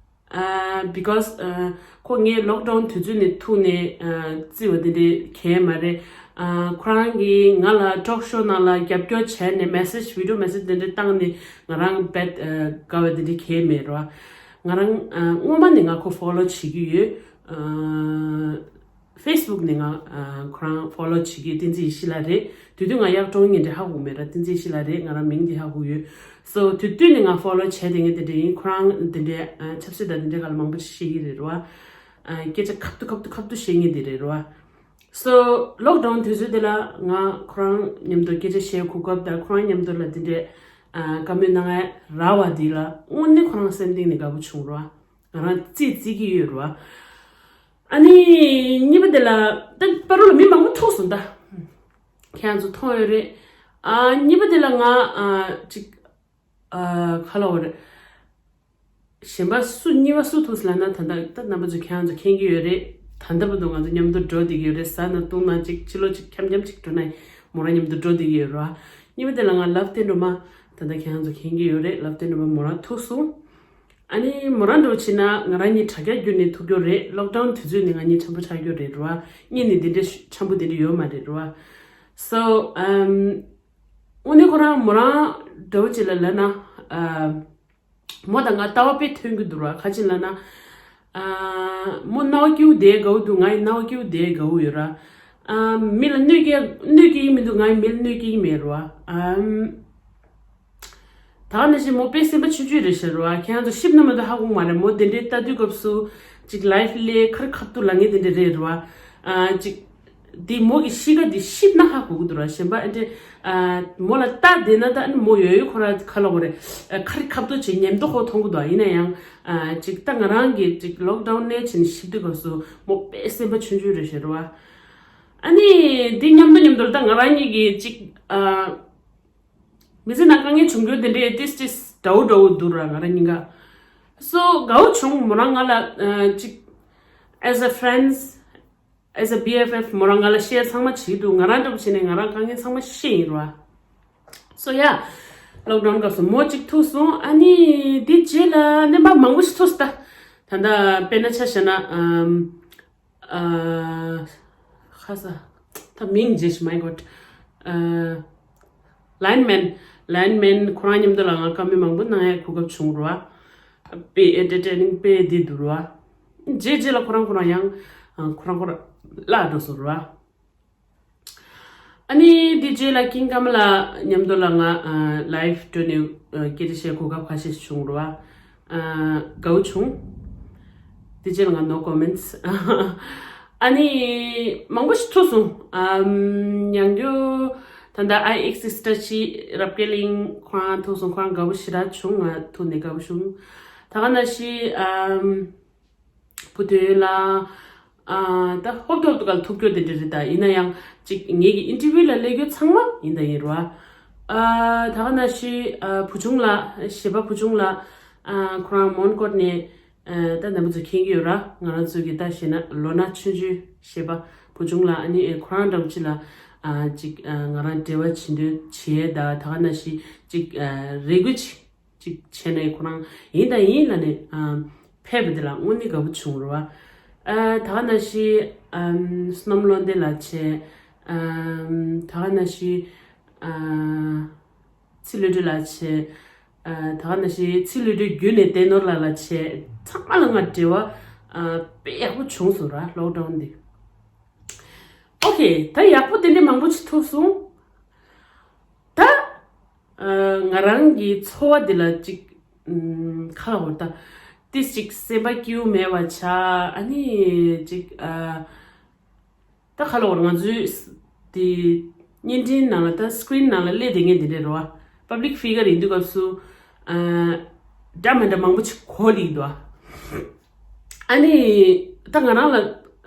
Because ཁོ་ངའི་ལོག་ཌའུན་དུས་ཚོད་ནས་ཐུག་ནས་བརྩི་བ་དེ་འདྲའི་གང་ཡང་མ་རེད། ཁོ་རང་གིས་ང་ལ་ཊོག་ཤོ་ནང་ལ་རྒྱབ་སྐྱོར་བྱས་ནས་མེ་སེ་ཇི་བི་ཌི་ཡོ་མེ་སེ་ཇི་དེ་འདྲ་བཏང་ནས་ང་རང་རྦད་དགའ་བ་དེ་འདྲ་གང་ཡང་མེད་རེད་བ། ང་རང་སྔོན་མ་ནས་ང་ཁོ་ཕོ་ལོ་བྱེད་ཀྱི་ཡོད། ཕེ་སི་བུག་ནས་ང་ཁོ་རང་ཕོ་ལོ་བྱེད་ཀྱི་བསྟན་འཛིན་ཡེ་ཤེས་ལགས་རེད། དེ་དུས་ང་གཡག་ཀྲོ་ཡིན་འདྲ་ཧ་གོ་མེད་ར། བསྟན་འཛིན་ཡེ་ཤེས་ལགས་རེད། ང་རང་མིང་དེ་ཧ་གོ་ཡོད། སོ་དེ་དུས་ནས་ང་ཕོ་ལོ་བྱས་བསྡད་མཁན་དེ་འདྲ་ཡིན། ཁོ་རང་དེ་འདྲའི་ཆབ་སྲིད་དང་དེ་འདྲའི་སྒང་ལ་མང་པོ་ཞིག་ཤེས་ཀྱི་རེད་ར་བ། སྐད་ཆ་ཁ་ཐུག་ཁ་ཐུག་ཁ་ཐུག་བཤད་མཁན་དེ་རེད་ར་བ། སོ་ལོག་ཌའུན་དུས་ཚོད་དེ་ལ་ང་ཁོ་རང་མཉམ་དུ་སྐད་ཆ་བཤད་གོ་སྐབས་དང་ཁོ་རང་མཉམ་དུ་ལ་དེ་འདྲའི་བཀའ་མོལ་གནང་ཡ་རག་པ་དེ་ལ་དངོས་གནས་ཁོ་རང་སེམས་གཏིང་ནས་དགའ་པོ་བྱུང་ར་བ། ང་རང་རྩིས་རྩིས་ཀྱི་ཡོད་རེད་བ། ཨ་ནི་གཉིས་པ་དེ་ལ་ད་བར་དུ་ལ་མི་མང་པོ་ཐུག་སོང་ད། ཁྱེད་རང་ཚོ་མཐོང་ཡོད་རེད། ཨ་གཉིས་པ་དེ་ལ་ང་ཨ་ཅིག་ཨ་ག་ལབ་དགོས་རེད། གཞན་པ་སུ་གཉིས་པ་སུ་ཐུག་སོང་ལབ་ན་ད་ལྟ་ད་རྣམ་པ་ཚོ་ཁྱེད་རང་ཚོ་མཁྱེན་གྱི་ཡོད་རེད། ད་ལྟ་བར་དུ་ང་ཚོ་མཉམ་དུ་འགྲོ་བསྡད་ཀྱི་ཡོད་རེད། ཟ་ན་བཏུང་ན་ཅིག་ཕྱི་ལོགས་ཅིག་འཁྱམ་འཁྱམ་ཅིག་འགྲོ་ན་མོ་རང་མཉམ་དུ་འགྲོ་བསྡད་ཀྱི་ཡོད་རེད་བ། གཉིས་པ་དེ་ལ་ང་ལབ་བསྟན་སྒྲོལ་མ། ད་ལྟ་ཁྱེད་རང་ཚོ་མཁྱེན་གྱི་ཡོད་རེད། ལབ་བསྟན་སྒྲོལ་མ་མོ་རང་ཐུག་སོང་། ཨ་ནི་མོ་རང་འདྲ་བོ་བྱས་ན་ང་རང་གཉིས་དྲ་རྒྱ་བརྒྱུད་ནས་ཐུག་རྒྱུ་རེད། ལོག་ཌའུན་དུས་ཚོད་ནས་ང་གཉིས་འཆམ་པོ་ཆགས་རྒྱུ་རེད་ར་བ། གཉིས་ནས་འདི་འདྲའི་འཆམ་པོ་འདི་འདྲ་ཡོད་མ་རེད་ར་བ། སོ་ཨམ་དངོས་གནས་ཁོ་རང་མོ་རང་འདྲ་བོ་ཅིག་ལ་ལབ་ན་ཨ་མོ་དང་ང་ལྟ་བ་དཔེ་མཐུན་གྱི་འདུག་ར། ག་ཅི་ལབ་ན་ཨ་མོ་རྣ་བ་སྐྱིད་པོ་བསྡད་དགའ་བོ་འདུག་ང་ཡི་རྣ་བ་སྐྱིད་པོ་བསྡད་དགའ་བོ་ཡོད་ར། ཨ་མི་ལ་གནོད་སྐྱེལ་གནོད་སྐྱེལ་གྱི་མི་འདུག་ང་ཡི་མི་ལ་གནོད་སྐྱེལ་གྱི་མེད་ར་བ། ཨམ། ད་ག་ནང་བཞིན་མོ་དཔེ་སེམས་པ་ཆུང་ཆུང་རེད་ཤག་ར་བ། ཁྱེད་རང་ཚོ་ཤེས་ན་མ་གཏོགས་ཧ་གོ་མ་རེད། མོ་དེ་འདྲའི་ལྟ་དུས་སྐབས་སུ་ཅིག་ལའིབ་ལས་ཁ་རི་ཁ་ཐུག་ལབ་མཁན་དེ་འདྲ་རེད་ར་བ། ཨ་ཅིག་དེ་མོ་གི་གཤིས་ཀ་དེ་ཤེས་ན་ཧ་གོ་གི་འདུག་ར། གཞན་པ་ཨ་འདྲ་ཨ་མོ་ལ་ལྟ་བསྡད་ན་ད་ཨ་ནི་མོ་ཡོད་ཡོད་ཁོ་ར་ག་ལབ་དགོས་རེད། ཨ་ཁ་རི་ཁ་ཐུག་ཅིག་ཉེན་རྟོག་ཁོ་མཐོང་གི་འདུག་ཡིན་ན་ཡང་ཨ་ཅིག་ད་ང་རང་གི་ཅིག་ལོག་ཌའུན་ནས་ཕྱིན་ཤེས་དུས་སྐབས་སུ་མོ་དཔེ་སེམས་པ་ཆུང་ཆུང་རེད་ཤག་ར་བ། ཨ་ནི་དེ་མཉམ་དུ་མཉམ་དུ་ད་ང་རང་གཉིས་ཀྱི་ཅིག་ཨ། མི་ཚེ་ནང་དཀའ་ངལ་བྱུང་རྒྱུ་དེ་འདྲའི་ཏིས་ཏིས་འདྲ་བོ་འདྲ་བོ་འདུག་ར། ང་རང་གཉིས་ཀ་སོ་དགའ་བོ་བྱུང་། མོ་རང་ང་ལ་ཨ་ཅིག་as a friends, as a B F F མོ་རང་ང་ལ་ཤེར་ཚང་མ་བྱེད་འདུག་ང་རང་འདྲ་པོ་བྱས་ནས་ང་རང་དཀའ་ངལ་ཚང་མ་ཤེས་ཡིན་ར། སོ་ཡ་ལོག་ཌའུན་སྐབས་སུ་མོ་གཅིག་ཐུག་སོང་། ཨ་ནི་དེ་རྗེས་ལ་རྣམ་པ་མང་པོ་ཞིག་ཐུག་སོང་ད། ད་ལྟ་དཔེར་ན་ཆ་བཞག་ན་ཨམ། ཨ་ཁ་ས། ད་མིང་བརྗེད་ཤག my god. ཨ་ལའིན་མེན། ལའིན་མེན་ཁོ་རང་མཉམ་དུ་ལ་ང་བཀའ་མོལ་མང་པོ་གནང་ཡ་གོ་སྐབས་བྱུང་ར་བ། དཔེ་ཨེན་ཊར་ཊེ་ནིང་དཔེ་བདེ་འདུག་ར་བ། རྗེས་རྗེས་ལ་ཁོ་རང་ཁོ་རང་ཡང་ཨ་ཁོ་རང་ཁོ་རང་བརླག་འགྲོ་སོང་ར་བ། ཨ་ནི་དེ་རྗེས་ལ་ཀིང་ཀ་མ་ལ་མཉམ་དུ་ལ་ང་ཨ་ལའིབ་འགྲོ་ནས་ཨ་སྐད་ཆ་བཤད་གོ་སྐབས་ཁ་ཤས་བྱུང་ར་བ། ཨ་དགའ་བོ་བྱུང་། དེ་རྗེས་ལ་ང་no comments། ཨ་ནི་མང་པོ་ཞིག་ཐུག་སོང་། ཨམ་ཡང་རྒྱུ་ད་ལྟ་ཨའི་ཨེག་སི་སི་ཊ་ཅི་རབ་རྒྱས་གླིང་ཁོ་རང་ཐུག་སོང་། ཁོ་རང་དགའ་བོ་ཞེ་དྲག་བྱུང་། ང་ཐུག་ནས་དགའ་བོ་བྱུང་། ད་ག་ནང་བཞིན་ཨམ་བུ་དོན་ལགས། ཨ་ད་ཧོབ་ཏེ་ཧོབ་ཏེ་ག་ལ་ཐུག་རྒྱུ་དེ་འདྲ་རེད། ད་ཡིན་ན་ཡང་ཅིག་ངེད་ཀྱི་ཨིན་ཊར་བིའུ་ལ་སླེབས་རྒྱུ་ཚང་མ་ཡིན་ད་ཡིན་རོ། ཨ་ད་ག་ནང་བཞིན་ཨ་བུ་ཆུང་ལགས། གཞས་པ་བུ་ཆུང་ལགས། ཨ་ཁོ་རང་མོན་གྷོ་ནས། ཨ་ད་རྣམ་པ་ཚོ་མཁྱེན་གྱི་ཡོད་ར། ང་རང་ཚོ་གི་ད་བཤད་ན་ལོ་ན་ཆུང་ཆུང་གཞས་པ་བུ་ཆུང་ལགས། ཨ་ནི་ཨེ་ཁོ་རང་འདྲ་བོ་ཅིག་ལ་ཨ་ཅིག་ཨ་ང་རང་འབྲེལ་བ་བྱེད་འདོད་བྱེད། ད་ད་ག་ནང་བཞིན་ཅིག་ཨ་རེ་སྐུལ་ཅིག་ཅིག་བྱས་ནས་ཁོ་རང་ཡིན་དང་ཡིན་ལབ་ནས་ཨ་ཕེབས་པ་དེ་ལ་དངོས་གནས་དགའ་པོ་བྱུང་རེད་བ། ཨ་ད་ག་ནང་བཞིན་ཨམ་བསོད་ནམས་བློ་ལྡན་ལགས་བྱས། ཨམ་ད་ག་ནང་བཞིན་ཨ་ཚེ་བློ་གྲོས་ལགས་བྱས། ཨ་ད་ག་ནང་བཞིན་ཚེ་བློ་གྲོས་བརྒྱུད་ནས་བསྟན་ནོར་ལགས་ལ་བྱས། ཚང་མ་ལ་ང་འབྲེལ་བ་ཨ་དཔེ་ཡག་པོ་བྱུང་སོང་ར། ལོག་ཌའོན་འདི། ཨོ་ཁེ། ད་ཡག་པོ་དེ་འདྲའི་མང་པོ་ཞིག་ཐུག་སོང་། ད་ཨ་ང་རང་གི་འཚོ་བ་འདི་ལ་ཅིག་ཨམ་ཁ་ལ་འོ་ད་ཏིས་ཅིག་སེམས་པ་སྐྱིད་པོ་མེད་པ་ཆགས། ཨ་ནི་ཅིག་ཨ་ད་ཁ་ལ་འོ་ང་ཚོའི་དེ་བརྙན་འཕྲིན་ནང་ལ་ད་སི་ཀི་རིན་ནང་ལ་སླེབས་བསྡད་མཁན་དེ་འདྲ་རེད་བ། པབ་ལིག་ཕི་གར་ཡིན་དུས་སྐབས་སུ་ཨ་འདྲ་མི་འདྲ་མང་པོ་ཅིག་གོ་ལི་འདུག་ཨ། ཨ་ནི་ད་ང་རང་ལ་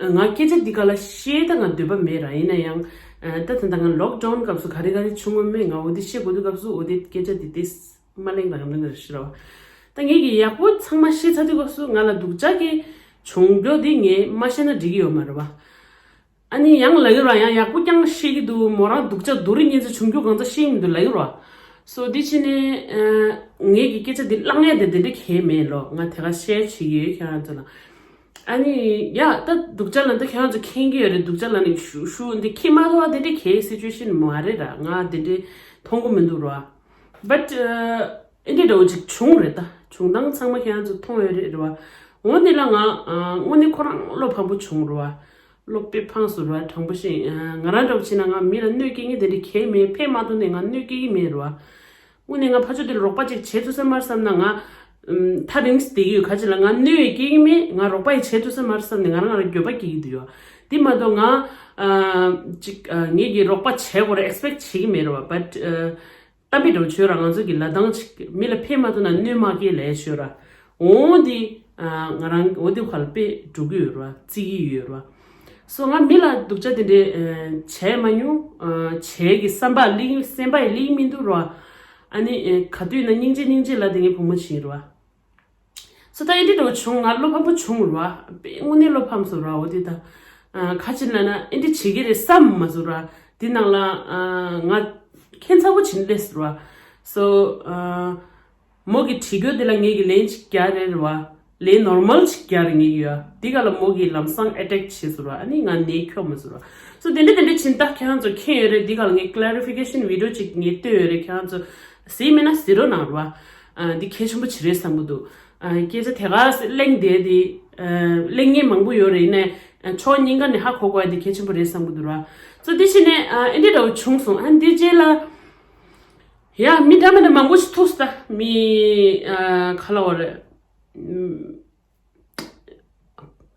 ང་སྐད་ཆ་འདི་ག་ལ་བཤད་ད་ང་འདོད་པ་མེད་ར། ཡིན་ན་ཡང་ཨ་ད་ད་ད་ང་ལོག་ཌའོན་སྐབས་སུ་ག་རེ་ག་རེ་བྱུང་བ་མེད། ང་འོ་དེ་བཤད་དགོས་དུས་སྐབས་སུ་འོ་དེ་སྐད་ཆ་འདི་ཏིས་མ་གླེང་རང་གླེང་ར་ཤི་ར་བ། ད་ངས་ཀྱི་ཡག་པོ་ཚང་མ་བཤད་ཚར་དུས་སྐབས་སུ་ང་ལ་སྡུག་ཅག་གི་བྱུང་རྒྱུ་འདི་ངས་མ་བཤད་ན་འགྲིག་གི་ཡོད་མ་རེད་བ། ཨ་ནི་ཡང་ལབ་ཀྱི་ར། ཡང་ཡག་པོ་རྐྱང་བཤད་ཀྱི་འདུག་མོ་རང་སྡུག་ཅག་སྡུག་རུས་ངན་ཚོ་བྱུང་རྒྱུ་གང་ཚ་བཤད་ཀྱི་མི་འདུག་ལབ་ཀྱི་ར། སོ་འདི་ཕྱི་ནས་ཨ་ངས་ཀྱི་སྐད་ཆ་འདི་བླང་ཡ་དེ་དེ་འདྲ་གལ་མེད་ལོ། ང་དེ་ག་ཤེར་བྱེད་ཀྱི་ཡོད་ཁྱེད་རང་ཚོ་ལ། ཨ་ནི་ཡ་ད་སྡུག་ཅག་ལ་འདི་ཁྱེད་རང་ཚོ་མཁྱེན་གྱི་ཡོད་རེད། སྡུག་ཅག་ལ་ནི་ཞུ་ཞུ་འདི་ཁྱེད་མ་གཏོགས་དེ་འདྲའི་གལ་སི་ཅུ་ཨེ་ཤན་མ་རེད་ར། ང་དེ་འདྲའི་མཐོང་གི་མི་འདུག་ར། བཊ་ཨ་ཨེ་འདྲའི་འདྲ་བོ་ཅིག་བྱུང་རེད། ད་བྱུང་སྟངས་ཚང་མ་ཁྱེད་རང་ཚོ་མཐོང་ཡོད་རེད་ར་བ། འོ་འདི་ལ་ང་ཨ་དངོས་གནས་ཁོ་རང་བློ་ཕམ་པོ་བྱུང་ར་བ། བློ་དཔེ་ཕངས་སོང་ར། དྲང་པོ་བཤད་ཨ་ང་རང་འདྲ་བོ་བྱས་ན་ང་མི་ལ་གནོད་སྐྱེལ་མཁན་དེ་འདྲའི་གལ་མེད། ཕན་མ་ཐོགས་ནས་ང་གནོད་སྐྱེལ་གྱི་མེད་ར་བ། དངོས་གནས་ང་ཕར་ཕྱོགས་དེ་ལ་རོགས་པ་ཅིག་བྱེད་ཐུབ་ས་མ་རེད་བསམ་ན་ང་ཨམ་ཐག་རིང་བསྡད་ཀྱི་ཡོད། ག་ཅི་ལ་ང་གནོད་ཡོད་སྐྱེལ་གྱི་མེད། ང་རོགས་པ་ཡིས་བྱེད་ཐུབ་ས་མ་རེད་བསམ་ནས་ང་རང་ང་རང་འགྱོད་པ་སྐྱེ་གི་འདུག་ཡོད། དེ་མ་གཏོགས་ང་ཨ་ཅིག་ཨ་ངེད་ཀྱིས་རོགས་པ་བྱེད་དགོས་རེད་ཨེག་སི་པེག་བྱེད་ཀྱི་མེད་རེད་བ། བཊ་ཨ་གཏམ་དཔེ་འདྲ་བོ་བྱོས་ར། ང་ཚོ་གི་ལ་དྭགས་ཅིག་མི་ལ་ཕན་མ་ཐོགས་ན་གནོད་མ་སྐྱེལ་ལས་བྱོས་ར། འོ་འདི་ཨ་ང་རང་འོ་འདི་ཁ་ལ་དཔེ་འགྲོ་གི་ཡོད་ར། བརྩི་གི་ཡོད་ར། སོ་ང་མི་ལ་སྡུག་ཅག་དེ་འདྲའི་ཨ་བྱས་མ་མྱོང་། ཨ་བྱས་ཀྱི་བསམ་པ་གླེང་སེམས་པ་ཡི་གླེང་མི་འདུག་ར། ཨ་ནི་ཨ་ག་དུས་ན་སྙིང་རྗེ་སྙིང་རྗེ་ལ་དེ་ངའི་བུ་མོ་བྱིན་ར། སོ་ད་ཨེ་འདྲ་འདྲ་བོ་བྱུང་། ང་བློ་ཕམ་པོ་བྱུང་ར། དཔེ་དངོས་གནས་བློ་ཕམ་སོང་ར། འོ་དེ་ད་ཨ་ག་ཅི་ལབ་ན་ཨེ་འདྲ་བྱེད་ཀྱི་རེད་བསམ་མ་སོང་ར། དེ་ནང་ལ་ཨ་ང་ཁྱད་མཚར་པོ་བྱིན་སླེབས་སོང་ར། སོ་ཨ་མོ་གི་བྲིས་རྒྱུ་དེ་ལ་ངེད་ཀྱི་ལན་ཅིག་རྒྱག་རེད་ར་བ། ལན་ནོར་མལ་ཅིག་རྒྱག་རེད་ངེད་ཀྱི་ཡ། དེ་ག་ལ་མོ་གིས་ལམ་སང་ཨེ་ཊེག་བྱས་སོང་ར། ཨ་ནི་ང་ནས་འཁྱོག་མ་སོང་ར། སོ་དེ་འདྲ་དེ་འདྲ་བྱིན་ད་ཁྱེད་རང་ཚོ་མཁྱེན་ཡོད་རེད། དེ་ག་ལ་ངས་ཀི་ལེ་རི་ཕི་ཀེ་ཤན་བི་ཌི་ཡོ་ཅིག་ངས་བཏོན་ཡོད་རེད། ཁྱེད་རང་ཚོ་གཟིགས་མེད་ན་གཟིགས་རོགས་གནང་ར་བ། ཨ་འདི་གལ་ཆེན་པོ་ཅིག་རེད་བསམ་གི་འདུག་ཨ་སྐད་ཆ་དེ་ག་གླེང་བསྡད་དེ་ཨ་གླེང་མཁན་མང་པོ་ཡོད་རེད། ཡིན་ནའི་ཕྱོགས་གཉིས་ཀ་ནས་ཧ་གོ་དགོས་ཡ་དེ་གལ་ཆེན་པོ་རེད་བསམ་གི་འདུག་ར། སོ་དེ་བྱས་ནས་ཨ་ཨེ་འདྲ་འདྲ་བོ་བྱུང་སོང་། ཨ་འདི་རྗེས་ལ་ཡ་མི་འདྲ་མི་འདྲ་མང་པོ་ཞིག་ཐུག་སོང་། ད་མི་ཨ་ག་ལབ་དགོས་རེད།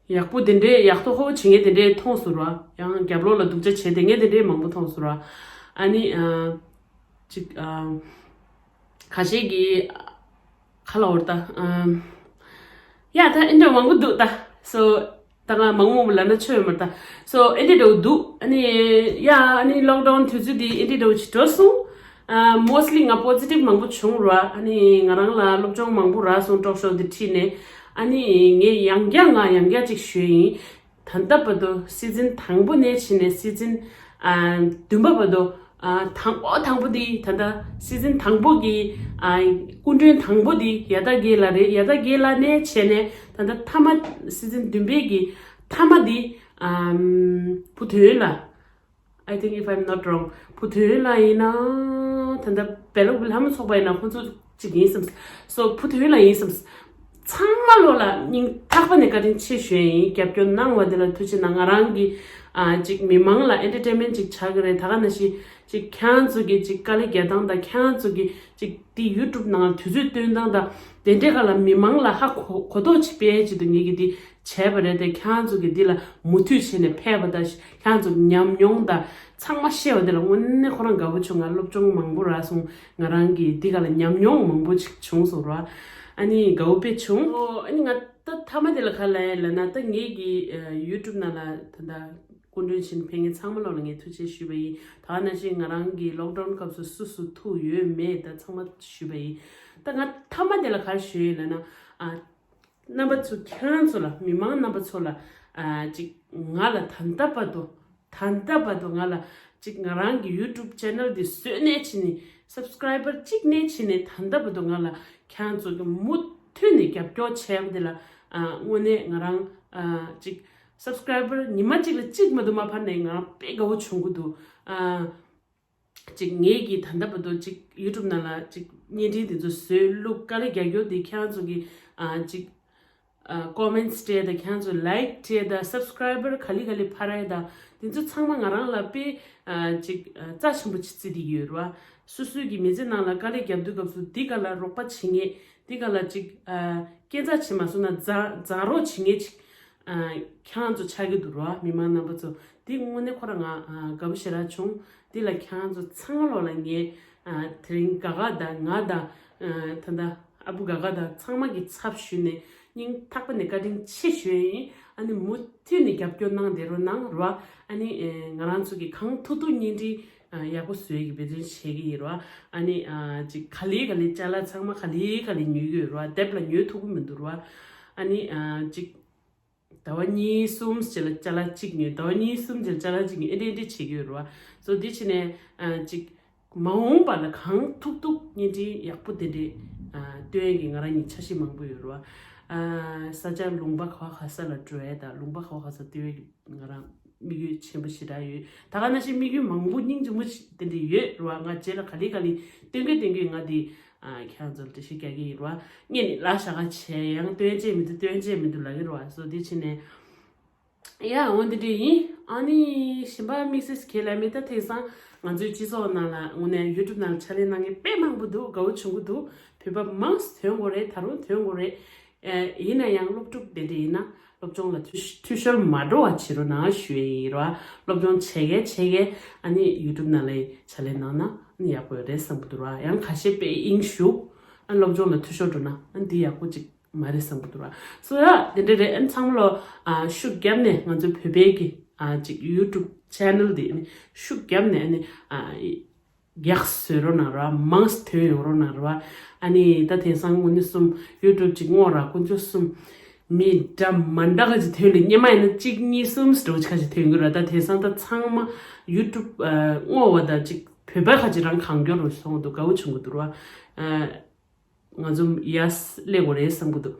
ཡག་པོ་དེ་འདྲའི་ཡག་ཐོག་ཧོ་བྱེད་མཁན་དེ་འདྲའི་མཐོང་སོང་ར། ཡང་རྒྱབ་ལོགས་ལ་སྡུག་ཅག་བྱེད་དེ་མཁན་དེ་འདྲའི་མང་པོ་མཐོང་སོང་ར། ཨ་ནི་ཨ་ཅིག་ཨ་ཁ་ཤས་ཀྱིས་ཁ་ལ་འོར་ད་ཨ་ཡ་ད་ཨེ་འདྲ་མང་པོ་འདུག་ད། སོ་ད་ང་མང་མང་པོ་ལབ་ན་ཆོ་ཡོད་མ་རེད་ད། སོ་ཨེ་འདྲ་འདྲ་བོ་འདུག་ཨ་ནི་ཡ་ཨ་ནི་ལོག་ཌའོན་དུས་ཚོད་འདི་ཨེ་འདྲ་འདྲ་བོ་ཅིག་འགྲོ་སོང་། ཨ་མོ་སི་ལི་ང་པོ་ཛི་ཊིབ་མང་པོ་བྱུང་ར། ཨ་ནི་ང་རང་ལ་སློབ་སྦྱོང་མང་པོ་རག་སོང་ཊོག་ཤོ་འདི་ཁྲིད་ནས། ཨ་ནི་ངས་ཡང་བསྐྱར་ང་ཡང་བསྐྱར་ཅིག་ཞུས་ཡིན། ད་ལྟ་བར་དུ་སི་ཛིན་དང་པོ་ནས་ཕྱིན་ནས་སི་ཛིན་ཨ་བདུན་པ་བར་དུ་ཨ་དང་པོ་དང་པོ་འདི་ད་ལྟ་སི་ཛིན་དང་པོ་གི་ཨ་སྐུ་མགྲོན་དང་པོ་འདི་ཡ་ད་གེ་ལ་རེད། ཡ་ད་གེ་ལ་ནས་བྱས་ནས་ད་ལྟ་མཐའ་མ་སི་ཛིན་བདུན་པའི་གི་མཐའ་མ་འདི་ཨམ་བུ་དོན་ལ། I think if I'm not wrong, བུ་དོན་ལ་ཡིན་ན་ད་ལྟ་བེ་ལོག་བི་ལྷ་མོ་ཚོགས་པ་ཡིན་ན་ཁོང་ཚོ་གཅིག་ཡིན་བསམ། སོ་བུ་དོན་ལ་ཡིན་བསམ། ཚང་མ་ལོ་ལ་སྙིང་ཐག་པ་ནས་བཀའ་དྲིན་ཆེ་ཞུ་ཡ་ཡིན། རྒྱབ་སྐྱོར་གནང་བ་དེ་ལ་ཐུགས་རྗེ་གནང་། ང་རང་གི་ཨ་ཅིག་མི་མང་ལ་ཨེན་ཊར་ཊེན་མེན་ཊི་ཅིག་ཆགས་ཀྱི་རེད། ད་ག་ནང་བཞིན་ཅིག་ཁྱེད་རང་ཚོ་གི་ཅིག་དཀའ་ལས་རྒྱག་སྟངས་དང་། ཁྱེད་རང་ཚོ་གི་ཅིག་དེ་ཡུ་ཊུབ་ནང་ལ་དུས་ཚོད་སྟོན་སྟངས་དང་། དེ་འདྲའི་སྒང་ལ་མི་མང་ལ་ཧ་གོ་གོ་རྟོགས་ཅིག་སྤེལ་ཆེད་དུ་ངེད་ཀྱིས་དེ་བྱས་པ་རེད་དེ། ཁྱེད་རང་ཚོ་གིས་འདི་ལ་མུ་མཐུད་བྱས་ནས་ཕེབས་པ་དང་། ཁྱེད་རང་ཚོ་ཉམས་མྱོང་དང་ཚང་མ་བཤད་པ་དེ་ལ་དངོས་གནས་ཁོ་རང་དགའ་པོ་བྱུང་། ང་སློབ་སྦྱོང་མང་པོ་རག་སོང་། ང་རང་གིས་འདི་ག་ལ་ཉམས་མྱོང་མང་པོ་ཅིག་བྱུང་སོང་ར། ཨ་ནི་དགའ་པོ་དཔེ་བྱུང་། ཨོ། ཨ་ནི་ང་ད་མཐའ་མ་དེ་ལ་ག་ལ་ཡ་ལབ་ན། ད་ངེད་ཀྱི་ཡུ་ཊུབ་ནང་ལ་ད་ལྟ་སྐུ་མགྲོན་བྱས་ནས་ཕེབས་མཁན་ཚང་མ་ལོ་ལ་ངས་ཐུགས་རྗེ་ཞུས་པ་ཡིན། ད་ག་ནང་བཞིན་ང་རང་གི་ལོག་ཌའུན་སྐབས་སུ་སུ་སུ་ཐུག་ཡོད་མེད་ད་ཚང་མ་ཞུས་པ་ཡིན། ད་ང་མཐའ་མ་དེ་ལ་ག་རེ་ཞུ་ཡིན་ལབ་ན། ཨ། རྣམ་པ་ཚོ་ཁྱེད་རང་ཚོ་ལ། མི་མང་རྣམ་པ་ཚོ་ལ་ཨ་ཅིག་ང་ལ་ད་ལྟ་བར་དུ། ད་ལྟ་བར་དུ་ང་ལ་ཅིག་ང་རང་གི་ཡུ་ཊུབ་ཆེ་ནལ་འདི་བཟོས་ནས་ཕྱིན་ནས། སབ་སི་ཀ་རའི་བར་གཅིག་ནས་ཕྱིན་ནས། ད་ལྟ་བར་དུ་ང་ལ་ཁྱེད་རང་ཚོ་གི་མུ་མཐུད་ནས་རྒྱབ་སྐྱོར་བྱས་པ་འདི་ལ་ཨ་དངོས་གནས་ང་རང་ཨ་ཅིག་སབ་སི་ཀ་རའི་བར་ཉི་མ་གཅིག་ལ་གཅིག་མ་གཏོགས་མ་འཕར་ནས་ང་རང་དཔེ་དགའ་བོ་བྱུང་གི་འདུག། ཨ། ཅིག་ངེད་ཀྱིས་ད་ལྟ་བར་དུ་ཅིག་ཡུ་ཊུབ་ནང་ལ་ཅིག་བརྙན་འཕྲིན་དེ་ཚོ་བཟོས། བླུགས། དཀའ་ལས་རྒྱག་རྒྱུ་དེ་ཁྱེད་རང་ཚོ་གིས་ཨ་ཅིག་ཨ་ཀོ་མེན་ཊི་སྤྲད་དང་། ཁྱེད་རང་ཚོ་ལའིཀ་སྤྲད་དང་། སབ་སི་ཀ་རའི་བར་ག་ལེ་ག་ལེ་འཕར་ཡ་དང་། དེ་ཚོ་ཚང་མ་ང་རང་ལ་དཔེ་ཨ་ཅིག་ཨ་རྩ་ཆེན་པོ་ཅིག་བརྩི་བསྡད་ཀྱི་ཡོད་རེད་བ། སོ་སོའི་གི་མི་ཚེ་ནང་ལ་དཀའ་ལས་རྒྱབ་དུས་སྐབས་སུ་འདི་ག་ལ་རོགས་པ་བྱེད་མཁན། འདི་ག་ལ་ཅིག་ཨ་སྐྱོན་བརྗོད་བྱེད་མ་སོང་ན་བཟང་བཟང་རོགས་བྱེད་མཁན་ཅིག་ཨ་ཁྱེད་རང་ཚོ་ཆགས་ཀྱི་འདུག་ར། མི་མང་རྣམ་པ་ཚོ། འདི་དངོས་གནས་ཁོ་རང་ང་ཨ་དགའ་པོ་ཞེ་དྲག་བྱུང་། འདི་ལ་ཁྱེད་རང་ཚོ་ཚང་མ་ལོ་ལ་ངས་ཨ་དེ་རིང་དགའ་དགའ་དང་། ང་དང་ཨ་ད་ལྟ་ཨ་བུ་དགའ་དགའ་དང་ཚང་མ་གི་ཚབ་ཞུས་ནས་སྙིང་ཐག་པ་ནས་བཀའ་དྲིན་ཆེ་ཞུ་ཡ་ཡིན། ཨ་ནི་མུ་མཐུད་ནས་རྒྱབ་སྐྱོར་གནང་བསྡད་རོགས་གནང་ར། ཨ་ནི་ཨེ་ང་རང་ཚོ་གི་གང་ཐུབ་ཐུབ་བརྙན་འཕྲིན་ཨ་ཡག་པོ་བཟོ་ཡ་གི་འབད་བརྩོན་བྱེད་ཀྱི་ཡིན་ར། ཨ་ནི་ཨ་ཅིག་ག་ལེ་ག་ལེ་ཅ་ལག་ཚང་མ་ག་ལེ་ག་ལེ་ཉོ་གི་ཡོད་ར། དེབ་ལ་ཉོ་ཐུབ་ཀྱི་མི་འདུག་ར། ཨ་ནི་ཨ་ཅིག་ཟླ་བ་གཉིས་གསུམ་རྗེས་ལ་ཅ་ལག་གཅིག་ཉོས། ཟླ་བ་གཉིས་གསུམ་རྗེས་ལ་ཅ་ལག་གཅིག་ཉོས། ཨེ་འདྲ་ཨེ་འདྲ་བྱེད་ཀྱི་ཡོད་རེད་བ། སོ་འདི་བྱས་ནས་ཨ་ཅིག་མ་འོངས་པ་ལ་གང་ཐུབ་ཐུབ་བརྙན་འཕྲིན་ཡག་པོ་དེ་འདྲས་ཨ་སྟོན་ཡས་ཀྱི་ང་རང་གཉིས་འཆར་གཞི་མང་པོ་ཡོད་རེད་བ། ཨ་ས་ཆ་ལུང་པ་ག་བ་ག་ས་ལ་འགྲོ་ཡས་དང་། ལུང་པ་ག་བ་ག་ས་སྟོན་ཡས་ཀྱི་ང་རང་དམིགས་ཡུལ་ཆེན་པོ་ཞེ་དྲག་ཡོད། ད་ག་ནང་བཞིན་དམིགས་ཡུལ་མང་པོ་སྙིང་རྗེ་མོ་ཞིག་དེ་འདྲས་ཡོད་རེད་བ། ང་རྗེས་ལ་ག་ལེ་ག་ལེ་སྟོན་གི་སྟོན་གི་ང་དེ་ཨ་ཁྱེད་རང་ཚོར་འགྲེལ་བཤད་རྒྱག་གི་ཡིན་ར། སྔོན་ནས་ལབ་བཞག་ག་བྱས། ཡང་སྟོན་བྱས་མི་འདུག། སྟོན་བྱས་མི་འདུག་ལབ་ཀྱི་རེད་བ། སོ་དེ་བྱས་ནས་ཡ་འོ་འདི་འདྲ་ཡིན། ཨ་ནི་གཞན་པ་དམིགས་བསལ་གང་ཡང་མེད། ད་དེང་སང་ང་ཚོའི་སྤྱི་ཚོགས་ནང་ལ་དངོས་གནས་ཡུ་ཊུབ་ནང་ལ་ཕྱག་ལས་གནང་མཁན་དཔེ་མང་པོ་འདུག། དགའ་བོ་བྱུང་གི་འདུག། བོད་པ་མང་ཙམ་ཐོན་དགོས་རེད། ད་རུང་ཐོན་དགོས་རེད། ཨེ་ཡིན་ན་ཡང་སློབ་ཕྲུག་དེ་འདྲ་ཡིན་ན་སློབ་སྦྱོང་ལ་འཐུས་འཐུས་ཤོར་མ་འགྲོ་བ་བྱེད་རོགས་གནང་ཞུ་ཡས་ཡིན་ར། སློབ་སྦྱོང་བྱེད་མཁན་བྱེད་མཁན་ཨ་ནི་ཡུ་ཊུབ་ནང་ལ་ཕྱག་ལས་གནང་ན་ཨ་ནི་ཡག་པོ་ཡོད་རེད་བསམ་གྱི་འདུག་ར། ཡང་ཁ་ཤས་དཔེ་དབྱིངས་ཞུགས། ཨ་སློབ་སྦྱོང་ལ་འཐུས་ཤོར་འགྲོ་ན་ཨ་ནི་འདི་ཡག་པོ་ཅིག་མ་རེད་བསམ་གྱི་འདུག་ར། སོ་ཡ་དེ་འདྲ་རེད། ཨ་ནི་ཚང་མ་ལོ་ཨ་ཤུགས་བརྒྱབ་ནས་ང་ཚོའི་བོད་པའི་གི་ཨ་ཅིག་ཡུ་ཊུབ་ཆེ་ནལ་འདི་ཨ་ནི་ཤུགས་བརྒྱབ་ནས་ཨ་ནི་ཨ་རྒྱག་བཟོས་རོགས་གནང་ར། མང་ཙམ་ཐོན་ཡོང་རོགས་གནང་ར། ཨ་ནི་ད་དེང་སང་དངོས་གནས་གསུམ་ཡུ་ཊུབ་ཅིག་སྔོག་ར་དཀོན་མཆོག་གསུམ། མི་འདྲ་མ་འདྲ་ག་ཅིག་ཐོན་ལེ། སྔོན་མ་ཡིན་ན་གཅིག་གཉིས་གསུམ་འདྲ་བོ་ཅིག་ཁ་ཅིག་ཐོན་གྱི་ར། ད་དེང་སང་ད་ཚང་མ་ཡུ་ཊུབ་ཨ་སྔོག་པ་ད་ཅིག་བོད་པ་ཁ་ཅིག་རང་གང་མགྱོགས་རུ་སོང་འདུག། དགའ་བོ་བྱུང་གི་འདུག་ར། ཨ་ང་ཚོ་ཡ་སླེབས་དགོས་རེད་བསམ་གྱི་འདུག།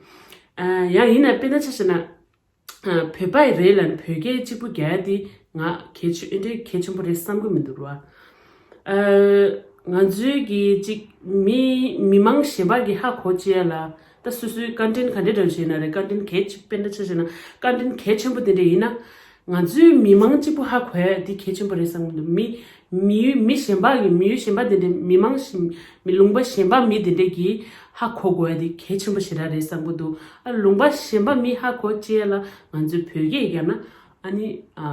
ཨ་ཡང་ཡིན་ན་དཔེར་ན་ཆ་བཞག་ན། ཨ་བོད་པ་རེད་ལ་བོད་སྐད་གཅིག་པུ་རྒྱག་ཡ་དེ་ང་གལ་ཆེ་ཨེ་འདྲའི་གལ་ཆེན་པོ་རེད་བསམ་གྱི་མི་འདུག་ར། ཨ་ང་ཚོའི་གི་ཅིག་མི་མི་མང་གཞན་པ་གི་ཧ་གོ་བྱེད་ཡ་ལ་ད་སོ་སོའི་ཀོན་ཊེན་ག་འདྲ་འདྲ་བྱས་ན་རེད། ཀོན་ཊེན་གལ་ཆེ་དཔེར་ན་ཆ་བཞག་ན་ཀོན་ཊེན་གལ་ཆེན་པོ་དེ་འདྲ་ཡིན་ན། ང་ཚོའི་མི་མང་གཅིག་པུ་ཧ་གོ་ཡ་དེ་གལ་ཆེན་པོ་རེད་བསམ་གྱི་འདུག། མི་མི་ཡུལ་མི་གཞན་པ་གི་མི་ཡུལ་གཞན་པ་དེ་འདྲའི་མི་མང་གཞན་མི་ལུང་པ་གཞན་པ་མི་དེ་འདྲས་ཀྱིས་ཧ་གོ་དགོས་ཡ་དེ་གལ་ཆེན་པོ་ཞེ་དྲག་རེད་བསམ་གྱི་འདུག། ཨ་ལུང་པ་གཞན་པ་མི་ཧ་གོ་བྱེད་ཡ་ལ་ང་ཚོས་བོད་སྐད་རྒྱག་ན་ཨ་ནི་ཨ་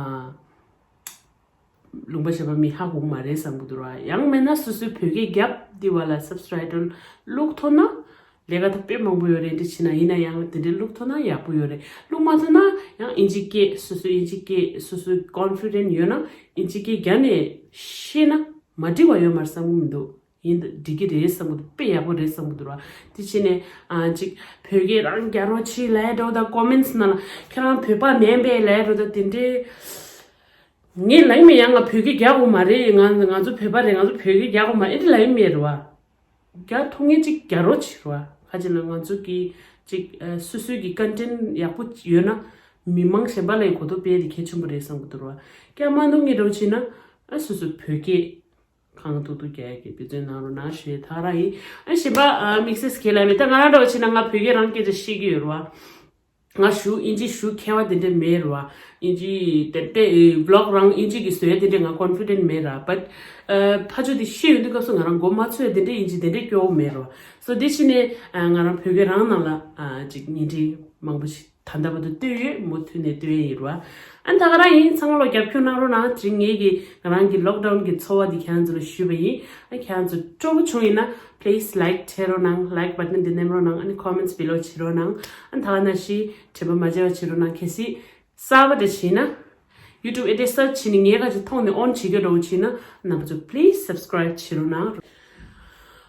ལུང་པ་གཞན་པ་མི་ཧ་གོ་གི་མ་རེད་བསམ་གྱི་འདུག་ར། ཡང་མིན་ན་སོ་སོའི་བོད་སྐད་རྒྱབ་དེ་བ་ལ་སབ་སི་ཀ་རའིབ་བླུག་ཐུབ་ན། ལས་ཀ་ད་དཔེ་མང་པོ་ཡོད་རེད། འདི་བྱས་ན་ཡིན་ན་ཡང་དེ་འདྲའི་བླུག་ཐུབ་ན་ཡག་པོ་ཡོད་རེད། བླུག་མ་ཐུབ་ན་ཡང་ཨིན་ཇི་སྐད་སོ་སོའི་ཨིན་ཇི་སྐད་སོ་སོའི་ཀོན་ཕི་ཌེན་ཊི་ཡོད་ན་ཨིན་ཇི་སྐད་རྒྱབ་ནས་བཤད་ན་མ་འགྲིག་པ་ཡོད་མ་རེད་བསམ་གྱི་མི་འདུག། ཡིན་འགྲིག་གི་རེད་བསམ་གྱི་འདུག། དཔེ་ཡག་པོ་རེད་བསམ་གྱི་འདུག་ར། དེ་བྱས་ནས་ཨ་ཅིག་བོད་སྐད་རང་རྒྱག་རོགས་བྱེད་ལབ་འགྲོ་དང་། ཀོ་མེན་ཊི་ནང་ལ་ཁྱེད་རང་བོད་པ་མིན་པས་ལབ་འགྲོ་དང་། དེ་འདྲའི་ངས་ལབ་ཀྱི་མེད། ཡང་ང་བོད་སྐད་རྒྱག་དགོས་མ་རེད། ང་ང་ཚོ་བོད་པ་རེད། ང་ཚོ་བོད་སྐད་རྒྱག་དགོས་མ་ཨེ་འདྲ་ལབ་ཀྱི་མེད་རེད་བ། རྒྱག་ཐུབ་མཁན་ཅིག་རྒྱག་རོགས་བྱེད་རོགས། ཁ་ཅིག་ལ་ང་ཚོ་གི་ཅིག་ཨ་སོ་སོའི་གི་ཀོན་ཊེན་ཊི་ཡག་པོ་ཡོད་ན་མི་མང་གཞན་པ་ལ་ཡི་གོ་རྟོགས་སྤེལ་དེ་གལ་ཆེན་པོ་རེད་བསམ་གི་འདུག་ར། རྒྱག་མ་ཐུབ་མཁན་འདྲ་བོ་བྱས་ན་ཨ་སོ་སོ་བོད་སྐད་ ཁང་ཐུག་ཐུག་རྒྱག་གི་དུས་ཚོད་གནང་རོགས་གནང་ཞུ་ཡས་ད་རང་ཡིན། ཨ་གཞན་པ་དམིགས་བསལ་གྱི་ལ་མེད། ད་ང་རང་འདྲ་བ་བྱས་ན་ང་བོད་སྐད་རང་སྐད་ཆ་ཤེས་ཀྱི་ཡོད་རེད་བ། ང་ཞུ་ཨིན་ཇི་ཞུ་མཁས་པ་དེ་འདྲ་མེད་རེད་བ། ཨིན་ཇི་དེ་འདྲ་བི་ལོག་རང་ཨིན་ཇི་གི་བཟོ་ཡས་དེ་འདྲ་ང་ཀོན་ཕི་ཌེན་ཊི་མེད་ར། བཊ་ཕ་ཆོས་དེ་ཤེས་ཡོང་དུས་སྐབས་སུ་ང་རང་མགོ་མ་ཚོས་དེ་འདྲ་ཨིན་ཇི་དེ་འདྲ་སྐྱོ་བོ་མེད་རེད་བ། སོ་དེ་ཕྱིན་ནས་ང་རང་བོད་སྐད་རང་ནང་ལ་ཅིག་བརྙན་འཕྲིན་མང་པོ་ཞིག་ད་ལྟ་བར་དུ་བཏོན་ཡོད། མུ་མཐུད་ནས་བཏོན་ཡས་ཡིན་རེད་བ། ཨ་ནི་ད་ག་རང་ཡིན། ཚང་མ་ལོ་རྒྱབ་སྐྱོར་གནང་རོགས་གནང་། དེ་རིང་ངེད་ཀྱི་ང་རང་གི་ལོག་ཌའུན་གི་འཚོ་བ་འདི་ཁྱེད་རང་ཚོ་ལ་ཞུས་པ་ཡིན། ཨ་ཁྱེད་རང་ཚོ་སྤྲོ་པོ་བྱུང་ཡིན་ན་please like བྱེད་རོགས་གནང་། ལའིཀ་བཊན་འདི་མནན་རོགས་གནང་། ཨ་ནི་ཀོ་མེན་ཊི་བྷི་ལོག་བྱེད་རོགས་གནང་། ཨ་ནི་ད་ག་ནང་བཞིན་དྲན་པ་མ་བརྗེད་པ་བྱེད་རོགས་གནང་། གལ་སྲིད་གསར་པ་འདྲ་བྱས་ན་ཡུ་ཊུབ་ཨེ་ཌི་སར་ཆ་བྱས་ནས་ངའི་ཁ་ཅིག་མཐོང་ནས་ཨོན་བྱེད་རྒྱུ་འདྲ་བོ་བྱས་ན་རྣམ་པ་ཚོ་please subscribe བྱེད་རོགས་གནང་།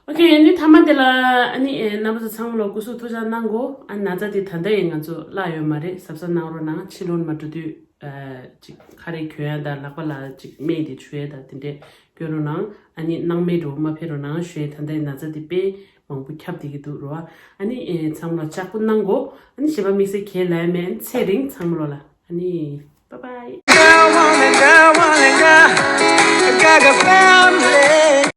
ཨོ་ཁེ། ཨ་ནི་མཐའ་མ་དེ་ལ་ཨ་ནི་ཨེ་རྣམ་པ་ཚོ་ཚང་མ་ལོ་སྐུ་གཟུགས་ཐུགས་ཅག་གནང་གོ་ཨ་ན་ཚ་དེ་ད་ལྟ་ཡང་ང་ཚོ་བརླག་ཡོད་མ་རེད། གཟབ་གཟབ་གནང་རོགས་གནང་། ཕྱི་ལོགས་མ་འགྲོ་དུས་ཨ་ཅིག་ཁ་རས་གྱོན་ཡ་དང་ལག་པ་ལ་ཅིག་སྨན་དེ་བྱུག་ཡ་དང་དེ་འདྲས་གྱོན་རོགས་གནང་། ཨ་ནི་སྣང་མེད་འགྲོ་མ་ཕེབས་རོགས་གནང་ཞུ་ཡ། ད་ལྟ་ཡང་ན་ཚ་དེ་དཔེ་མང་པོ་ཁྱབ་བསྡད་ཀྱི་འདུག་རོ། ཨ་ནི་ཨེ་ཚང་མ་ལ་ལྕགས་པོ་གནང་གོ་ཨ་ནི་གཞན་པ་དམིགས་བསལ་གྱི་ལ་ཡ་མེད། ཨ་ནི་ཚེ་རིང་ཚང་མ་ལོ་ལ། ཨ་ནི་bye bye.